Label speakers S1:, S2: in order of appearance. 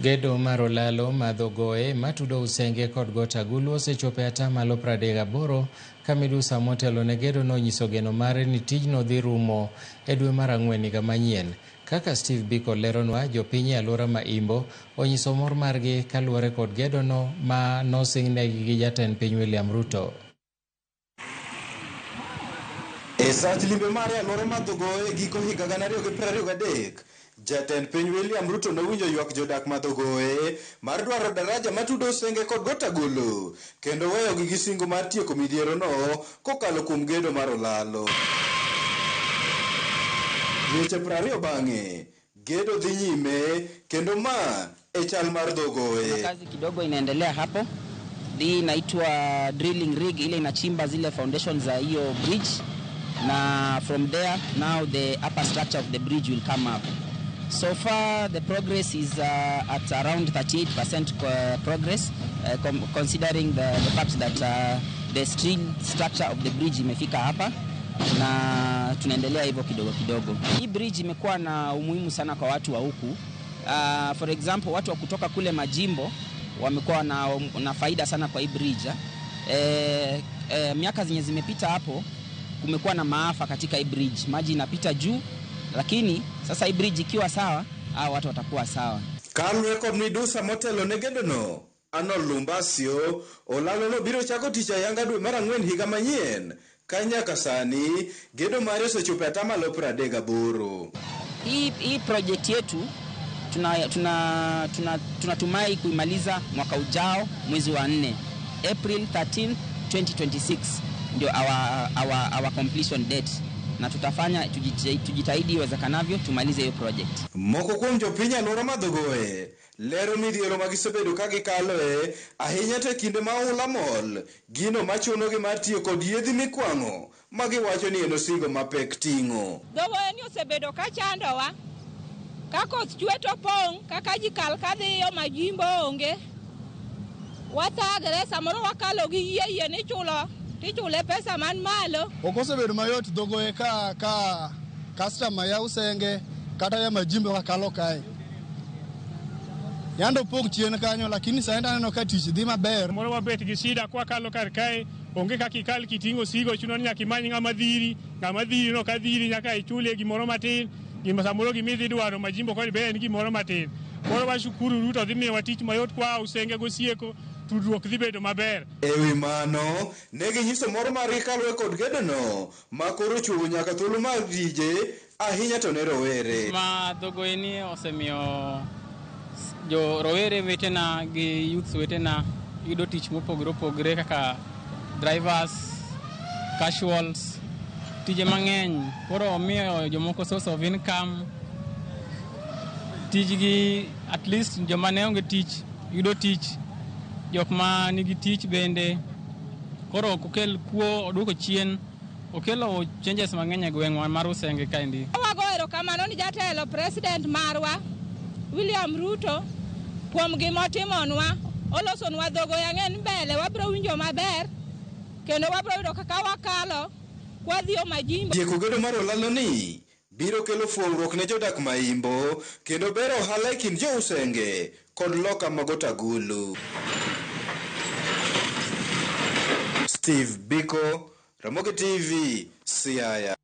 S1: Gedo mar olalo ma Dhogoe matudo Usenge kod Got Agulu osechopo e atamalo 38 ka midusa motelo ne gedo no onyiso geno mare ni tijno dhi rumo e dwe mar ang'wen higa manyien. Kaka Steve Biko leronwa, jopiny e alwora ma Imbo onyiso mor margi kaluwore kod gedono ma nosingnegi gi jatend piny William Ruto.
S2: E sach limbe mare e alwora mar Dhogoe e giko higa 2023, jatend piny William Ruto nowinjo ywak jodak ma Dhogoe mar dwaro daraja matudo Usenge kod Got Agulu kendo weyogi gi singo mar tieko midhierono kokalo kuom gedo mar olalo. Dweche 20 bang'e, gedo dhi nyime kendo ma e chal mar Dhogoe.
S3: Kazi kidogo inaendelea hapo. Hii inaitwa drilling rig, ile inachimba zile foundation za hiyo bridge, na from there now the upper structure of the bridge will come up. So far the progress is at around 38% progress, considering the fact that the steel structure of the bridge imefika hapa na tunaendelea hivyo kidogo kidogo. Hii bridge imekuwa na umuhimu sana kwa watu wa huku. For example, watu wa kutoka kule majimbo wamekuwa na faida sana kwa hii bridge. Miaka zenye zimepita hapo kumekuwa na maafa katika hii bridge. Maji inapita juu, lakini sasa hii bridge ikiwa sawa, hao watu watakuwa sawa.
S2: Kaluwore kod midusa motelo ne gedono, Arnold Lumbasio olalo no biro chako tich ayanga dwe mar ang'wen higa manyien ka nyaka sani gedo mare osechopo e atamalo 38.
S3: Hii project yetu tunatumai kuimaliza mwaka ujao mwezi wa 4, April 13 2026 ndio our completion date, na tutafanya tujitahidi iwezekanavyo tumalize hiyo project.
S2: Moko kuom jopiny alwora ma Dhogoe lero midhiero ma gisebedo ka gikaloe ahinya to e kinde ma oula mol, gino machunogi mar tiyo kod yiedhi mikwang'o ma giwacho ni en osigo mapek ting'o.
S4: Dhogoe ni osebedo ka chandowa, ka koth chwe to pong', kaka ji kal kadhiyo majimbo onge. Wathagre, samoro wakalo gi yie, yie nichulo, tichule pesa man malo.
S5: Ok osebedo mayot Dhogoe ka customer ya Usenge kata ya majimbo kakalo kae. Yando pong' chien kanyo, lakini sani aneno ka tich dhi maber.
S6: Moro wabet gi shida kwakalo kar kae, onge kaka ikal kiting'o osigo, chuno ni nyaka imany ng'ama dhiri, ng'ama dhiri no ka dhiri nyaka ichulie gimoro matin, gima samoro gimidhi dwaro majimbo koni be en gimoro matin. Koro washukuru Ruto dhi miyowa tich mayot kwa Usenge gosieko, tudruok dhi bedo maber.
S2: E wi mano, ne ginyiso mor margi kaluwore kod gedono ma koro ochuogo nyaka thuolo mar tije ahinya to ne rowere.
S7: Ma Dhogoe ni osemiyo jo rowere wetena gi youths wetena yudo tich mopogore opogore kaka drivers, casuals, tije mang'eny. Koro omiyo jomoko source of income. Tijgi at least joma ne onge tich yudo tich, jok ma nigi tich bende. Koro ok okel kuo, oduoko chien, okelo changes mang'eny e gweng'wa mar Usenge kaendi.
S4: Wago erokamano ni jatelo president marwa William Ruto kuom gima otimonwa. Olosonwa Dhogoe, ang'e ni mbele wabiro winjo maber kendo wabiro yudo kaka wakalo kwadhiyo majimbo.
S2: Tieko gedo mar olalo ni biro kelo fuong'ruok ne jodak ma Imbo kendo bero ohala e kind jo Usenge kod loka ma Got Agulu. Steve Biko, Ramogi TV, Siaya.